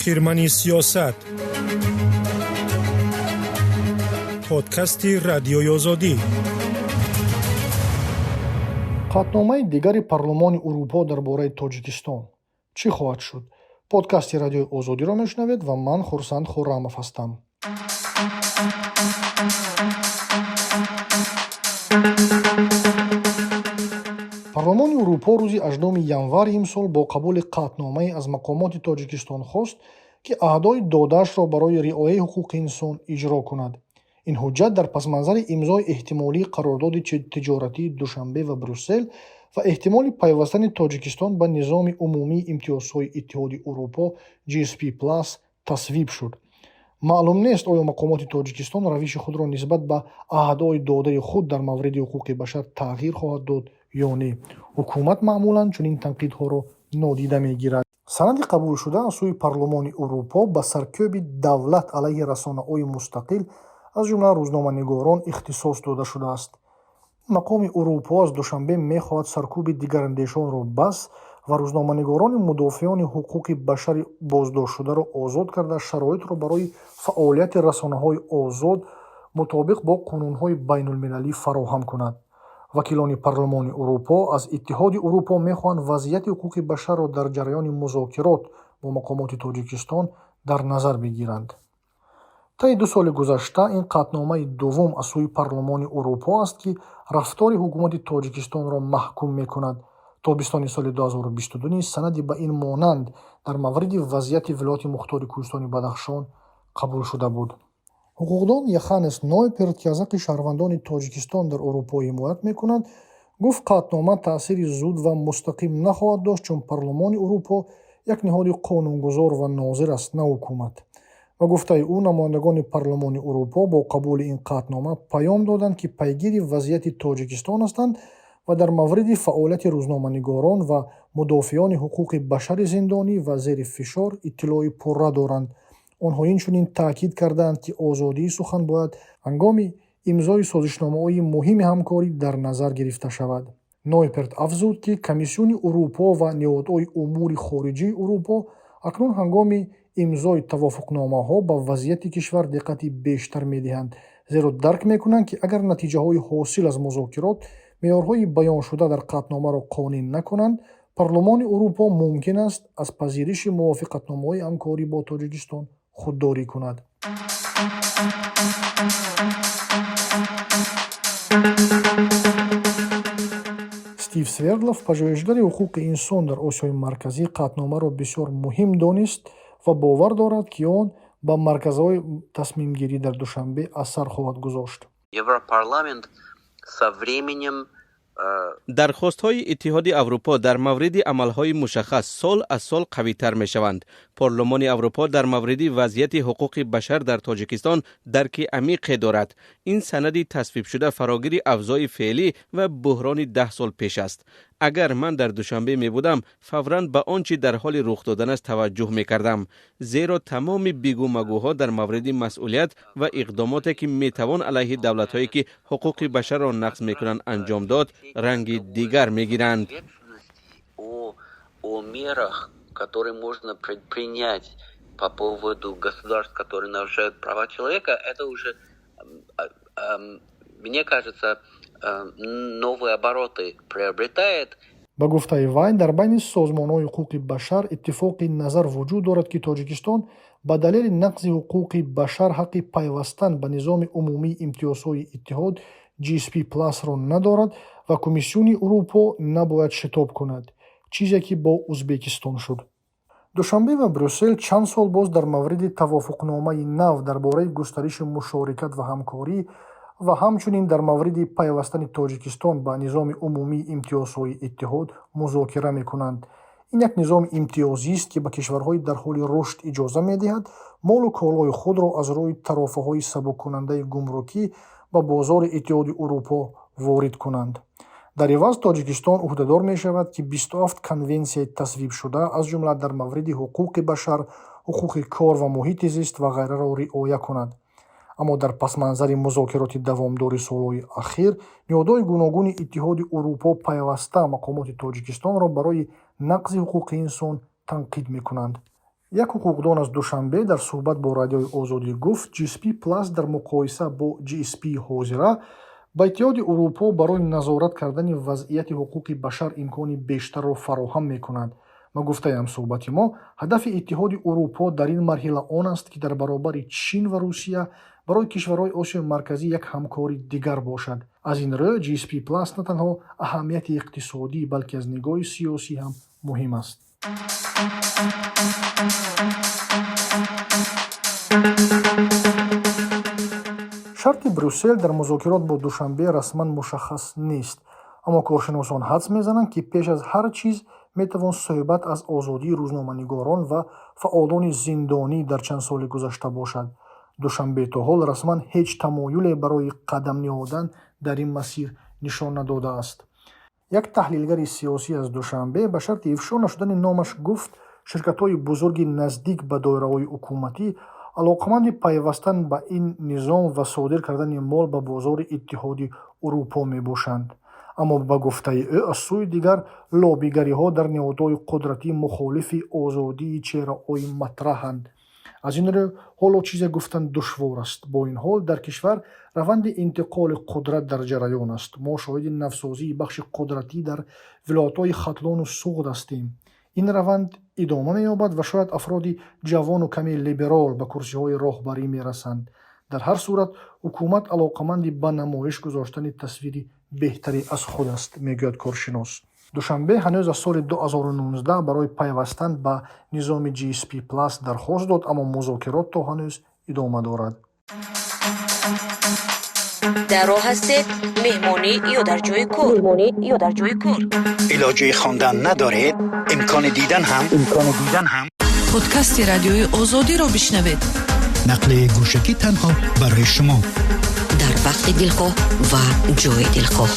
Хирмани сиёсат, подкасти Радиои Озодӣ. Қатъномаи дигари Парлумони Урупо дар бораи Тоҷикистон чӣ хоҳад шуд? Подкасти Радиои Озодиро мешунавед ва ман Хурсанд Хуррамов ҳастам. Парлумони Урупо рӯзи 8 январи имсол бо қабули қатъномае аз мақомоти Тоҷикистон хост, ки аҳдои додаашро барои риояи ҳуқуқи инсон иҷро кунад. Ин ҳуҷҷат дар пасманзари имзои эҳтимолии қарордоди тиҷоратии Душанбе ва Брюссел ва эҳтимоли пайвастани Тоҷикистон ба низоми умумии имтиёзҳои Иттиҳоди Урупо GSP Plus тасвиб шуд. Маълум нест, оё мақомоти Тоҷикистон равиши худро нисбат ба аҳдои додаи худ дар мавриди ҳуқуқи башар тағйир хоҳад дод ё не. Ҳукумат маъмулан чунин танқидҳоро нодида мегирад. Санади қабулшуда аз сӯи Парлумони Урупо ба саркӯби давлат алайҳи расонаҳои мустақил, аз ҷумла рӯзноманигорон, ихтисос дода шудааст. Мақоми Урупо аз Душанбе мехоҳад саркӯби дигарандешонро бас ва рӯзноманигорони мудофиёни ҳуқуқи башари боздоштшударо озод карда, шароитро барои фаъолияти расонаҳои озод мутобиқ бо қонунҳои байнулмилалӣ фароҳам кунад. Вакилони Парлумони Урупо аз Иттиҳоди Урупо мехоҳанд вазъияти ҳуқуқи башарро дар ҷараёни музокирот бо мақомоти Тоҷикистон дар назар бигиранд. Таи 2 соли гузашта ин қатъномаи дуввум аз сӯи Парлумони Урупо аст, ки рафтори ҳукумати Тоҷикистонро маҳкум мекунад. Тобистони соли 2022 низ санади ба ин монанд дар мавриди вазъияти Вилояти Мухтори Кӯҳистони Бадахшон қабул шуда буд. Ҳуқуқдон Йоханнес Нойперт, ки аз ҳаққи шаҳрвандони Тоҷикистон дар Урупо ҳимоят мекунад, гуфт, қатънома таъсири зуд ва мустақим нахоҳад дошт, чун Парлумони Урупо як ниҳоди қонунгузор ва нозир аст, на ҳукумат. Ба гуфтаи ӯ, намояндагони Парлумони Урупо бо қабули ин қатънома паём доданд, ки пайгири вазъияти Тоҷикистон ҳастанд ва дар мавриди фаъолияти рӯзноманигорон ва мудофиёни ҳуқуқи башари зиндонӣ ва зери фишор иттилои пурра доранд. Онҳо инчунин таъкид кардаанд, ки озодии сухан бояд ҳангоми имзои созишномаҳои муҳими ҳамкорӣ дар назар гирифта шавад. Нойперт афзуд, ки Комиссиони Урупо ва ниҳодҳои умури хориҷии Урупо акнун ҳангоми имзои тавофуқномаҳо ба вазъияти кишвар диққати бештар медиҳанд, зеро дарк мекунанд, ки агар натиҷаҳои ҳосил аз музокирот меъёрҳои баёншуда дар қатъномаро қонеъ накунанд, Парлумони Урупо мумкин аст аз пазириши мувофиқатномаҳои ҳамкорӣ бо Тоҷикистон худдорӣ кунад. Стив Свердлов, пажӯҳишгари ҳуқуқи инсон дар Осиёи Марказӣ, қатъномаро бисёр муҳим донист ва бовар дорад, ки он ба марказҳои тасмимгирӣ дар Душанбе асар хоҳад гузошт. Европарламент со временем Дархостҳои Иттиҳоди Аврупо дар мавриди амалҳои мушаххас сол аз сол қавитар мешаванд. Парлумони Аврупо дар мавриди вазъияти ҳуқуқи башар дар Тоҷикистон дарки амиқе дорад. Ин санади тасвибшуда фарогири авзои феълӣ ва буҳрони 10 сол пеш аст. Агар ман дар Душанбе мебудам, фавран ба он чӣ дар ҳоли рух додан аст таваҷҷӯҳ мекардам, зеро тамоми бигӯмагӯҳо дар мавриди масъулият ва иқдомоте, ки метавон алайҳи давлатҳое, ки ҳуқуқи башарро нақз мекунанд, анҷом дод, ранги дигар мегиранд. О мерах, которые можно предпринять по поводу государств, которые нарушают права человека, это уже, мне кажется, новые обороты приобретает. Ба гуфтаи вай, дар байни созмонҳои ҳуқуқи башар иттифоқи назар вуҷуд дорад, ки Тоҷикистон ба далели нақзи ҳуқуқи башар ҳаққи пайвастан ба низоми умумии имтиёзҳои иттиҳод GSP Plusро надорад ва Комиссиони Урупо набояд шитоб кунад, чизе ки бо Узбекистон шуд. Душанбе ва Брюссел чанд сол боз дар мавриди тавофуқномаи нав дар бораи густариши мушорикат ва ҳамкорӣ ва ҳамчунин дар мавриди пайвастани Тоҷикистон ба низоми умумии имтиёзҳои иттиҳод музокира мекунанд. Ин як низоми имтиёзист, ки ба кишварҳои дар ҳоли рушд иҷоза медиҳад молу колои худро аз рӯи тарофаҳои сабуккунандаи гумрукӣ ба бозори Иттиҳоди Урупо ворид кунанд. Дар иваз Тоҷикистон ӯҳдадор мешавад, ки 27 конвенсияи тасвибшуда, аз ҷумла дар мавриди ҳуқуқи башар, ҳуқуқи кор ва муҳити зист ва ғайраро риоя кунад. Аммо дар пасманзари музокироти давомдори солҳои ахир ниҳодҳои гуногуни Иттиҳоди Урупо пайваста мақомоти Тоҷикистонро барои нақзи ҳуқуқи инсон танқид мекунанд. Як ҳуқуқдон аз Душанбе дар суҳбат бо Радиои Озодӣ гуфт, GSP Plus дар муқоиса бо GSP ҳозира ба Иттиҳоди Урупо барои назорат кардани вазъияти ҳуқуқи башар имкони бештарро фароҳам мекунад. Ба гуфтаи ҳамсуҳбати мо, ҳадафи Иттиҳоди Урупо дар ин марҳила он аст, ки дар баробари Чин ва Русия барои кишварҳои Осиёи Марказӣ як ҳамкори дигар бошад. Аз ин рӯ GSP Plus на танҳо аҳамияти иқтисодӣ, балки аз нигоҳи сиёсӣ ҳам муҳим аст. Шарти Брюссел дар музокирот бо Душанбе расман мушаххас нест, аммо коршиносон ҳадс мезананд, ки пеш аз ҳар чиз метавон суҳбат аз озодии рӯзноманигорон ва фаъолони зиндонӣ дар чанд соли гузашта бошад. Душанбе то ҳол расман ҳеҷ тамоюле барои қадам ниҳодан дар ин масир нишон надодааст. Як таҳлилгари сиёсӣ аз Душанбе ба шарти ифшо нашудани номаш гуфт, ширкатҳои бузурги наздик ба доираҳои ҳукуматӣ алоқаманди пайвастан ба ин низом ва содир кардани мол ба бозори Иттиҳоди Урупо мебошанд. Аммо ба гуфтаи ӯ, аз сӯи дигар лоббигариҳо дар ниҳодҳои қудратӣ мухолифи озодии чеҳраҳои матраҳанд. Аз ин рӯ ҳоло чизе гуфтан душвор аст. Бо ин ҳол дар кишвар раванди интиқоли қудрат дар ҷараён аст. Мо шоҳиди навсозии бахши қудратӣ дар вилоятҳои Хатлону Суғд ҳастем. Ин раванд идома меёбад ва шояд афроди ҷавону каме либерал ба курсиҳои роҳбарӣ мерасанд. Дар ҳар сурат ҳукумат алоқаманди ба намоиш гузоштани тасвири беҳтаре аз худ аст, мегӯяд коршинос. Душанбе ҳанӯз аз соли 2019 барои пайвастан ба низоми GSP Plus дархост дод, аммо музокирот то ҳанӯз идома дорад. Дар роҳ ҳастед, меҳмонӣ ё дар ҷои кор, меҳмонӣ ё дар ҷои кор, илоҷи хондан надоред, имкони дидан ҳам, имкони дидан ҳам. Подкасти Радиои Озодиро бишнавед. Нақли гӯшакӣ танҳо барои шумо дар вақти дилхоҳ ва ҷои дилхоҳ.